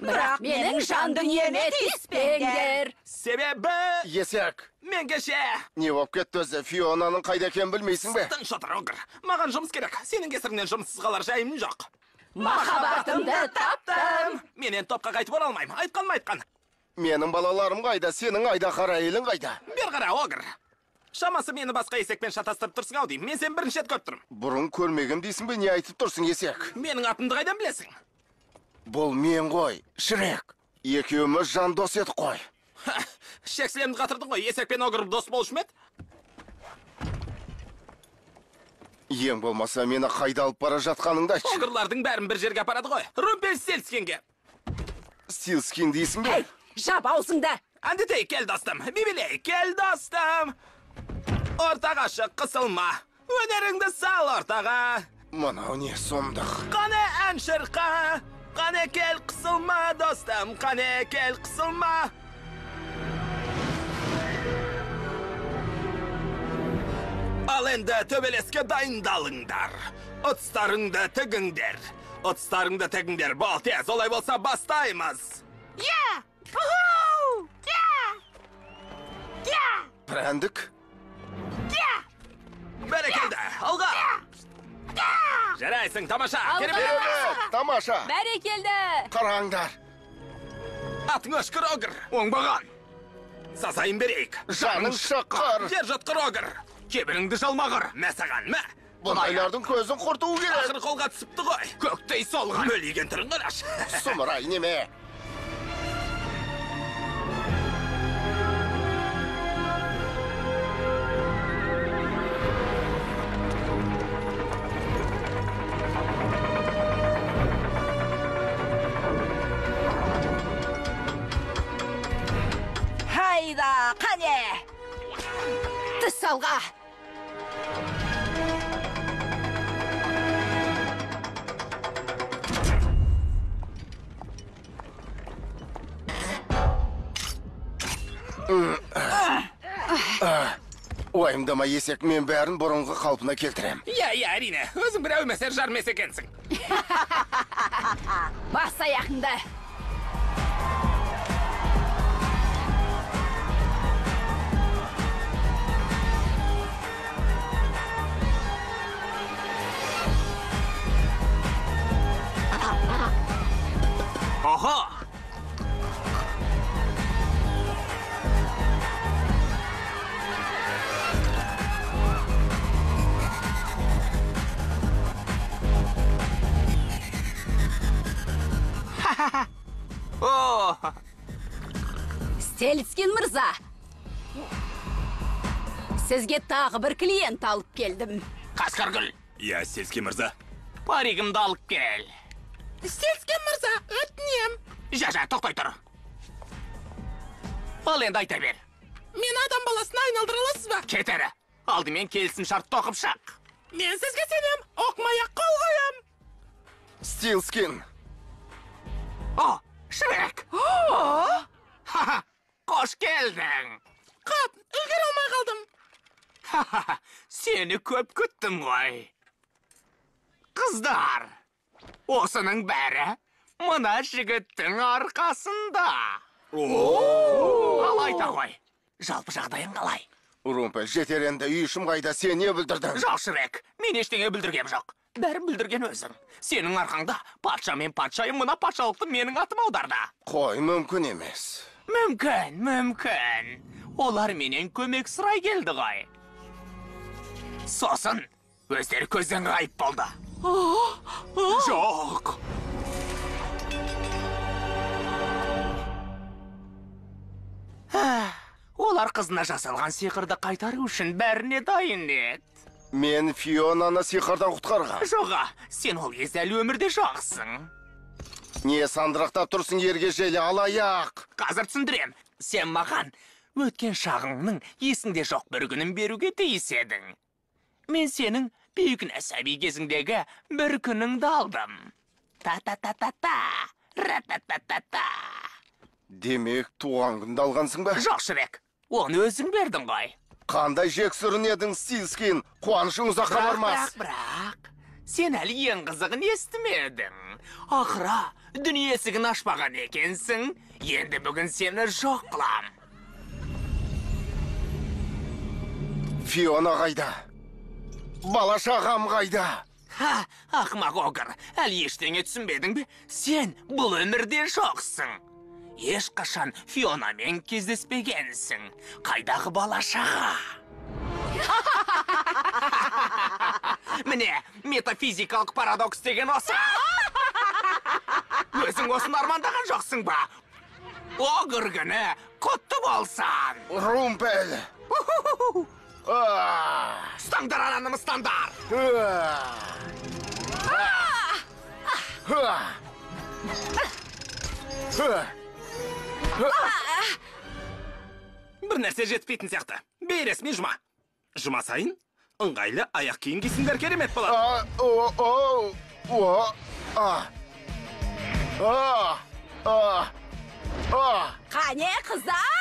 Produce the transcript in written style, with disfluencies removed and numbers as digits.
Бірақ менің жан дүниеме тиіспеңдер. Себебі... Есек. Мен кеше... Не болып кетті өзі? Фионаның қайда екенін білмейсің бе? Тыныш отыр, Огр. Маған жұмыс керек. Сенің кесіріңнен жұмыссыз қалар жайым жоқ. Махаббатымды таптым. Мен енді топқа қайтып оралмаймын. Айтқан ма айтқан? Менің балаларым қайда? Сенің айдаһар әйелің қайда? Бер қара, Огр. Шамасы мені басқа есекпен шатастырып тұрсың ау деймін. Мен сені бірінші рет көріп тұрмын. Бұрын көрмегем дейсің бе? Не айтып тұрсың, есек? Менің атымды қайдан білесің? Бұл мен ғой, Шрек. Екеуміз жан дос едік қой. Шексілемді қатырдың ғой, есек пен Огр дос болушы ма еді? Ең болмаса мені қайда алып бара жатқаныңды айтшы. Огрлардың бәрін бір жерге апарады ғой. Румпельстильцкинге. Стилскин дейсің бе? Ей, жап аузыңды. Әндетей, кел достым. Бибилей, кел достым. Ортаға шық, қысылма. Өнеріңді сал ортаға. Мынау не сұмдық. Қане ән шырқа. Қане кел қысылма, достым, қане кел қысылма. Ал енді төбелеске дайындалыңдар. Ұтыстарыңды тігіңдер. Ұтыстарыңды тігіңдер. Бол тез, олай болса бастаймыз. Я! Уху! Я! Я! Прәндік? Я! Бәрекелді, алға! Жарайсың, тамаша! Керемет, тамаша! Бәрекелді! Қараңдар! Атың өшкір, Огр! Оңбаған! Сазайын берейік! Жаның шыққыр! Жер жұтқыр, Огр! Кебіріңді жалмағыр! Мә саған, мә! Бұндайлардың көзін құрту керек! Ақыры қолға түсіпті ғой! Көктей солған! Мөлиген түрін қарашы! Сұмырай неме! Хайда, қане! Түс алға! Уайымдама, есек, мен бәрін бұрынғы қалпына келтірем. Иә, иә, әрине. Өзің бір әумесер жармес екенсің. Бас аяғыңды! Охо! О! Стельцкин мырза, сізге тағы бір клиент алып келдім. Қасқаргүл. Иә, Стельцкин мырза. Паригімді алып кел. Стельцкин мырза, өтінем. Жа-жа, тоқтай тұр. Ал енді айта бер. Мен адам баласына айналдыра аласыз ба? Кет әрі. Алдымен келісім шартты оқып шық. Мен сізге сенем, оқымай-ақ қол қоям. Стилскин. О, Шрек! Ха-ха, қош келдің! Қап, үлгере алмай қалдым. Ха-ха, сені көп күттім ғой. Қыздар, осының бәрі мына жігіттің арқасында. Ал айта ғой, жалпы жағдайың қалай? Румпель, жетер енді, үй ішім қайда, сен не бүлдірдің? Жоқ, Шрек, мен ештеңе бүлдіргем жоқ. Бәрін бүлдірген өзің. Сенің арқаңда патша мен патшайым мына патшалықты менің атыма аударды. Қой, мүмкін емес. Мүмкін, мүмкін. Олар менен көмек сұрай келді ғой. Сосын өздері көзден ғайып болды. Жоқ. Олар қызына жасалған сиқырды қайтару үшін бәріне дайын еді. Мен Фионаны сиқырдан құтқарғам. Жоға, сен ол кезде әлі өмірде жоқсың. Не сандырақтап тұрсың, ергежейлі алаяқ? Қазір түсіндірем. Сен маған өткен шағыңның есіңде жоқ бір күнін беруге тиіс едің. Мен сенің бейкүнә сәби кезіңдегі бір күніңді алдым. Та-та-та-та-та, ра-та-та-та-та. Демек, туған күнді алғансың ба? Жоқ, Шрек, оны өзің бердің ғой. Қандай жексұрын едің, Стилскин, қуанышың ұзаққа бармас. Бірақ, бірақ, сен әлі ең қызығын естімедің. Ақыры Дүние есігін ашпаған екенсің. Енді бүгін сені жоқ қылам. Фиона қайда? Бала шағам қайда? Ха, ақымақ огр, әлі ештеңе түсінбедің бе? Сен бұл өмірде жоқсың. Ешқашан Фионамен кездеспегенсің. Қайдағы бала шаға? Міне, метафизикалық парадокс деген осы. Өзің осыны армандаған жоқсың ба? Огр күні құтты болсын. Румпель! Ұстаңдар ананы, мыстандар! Бір нәрсе жетпейтін сияқты. Бейресми жұма. Жұма сайын ыңғайлы аяқ киім кисеңдер керемет болады. Қане, қыздар?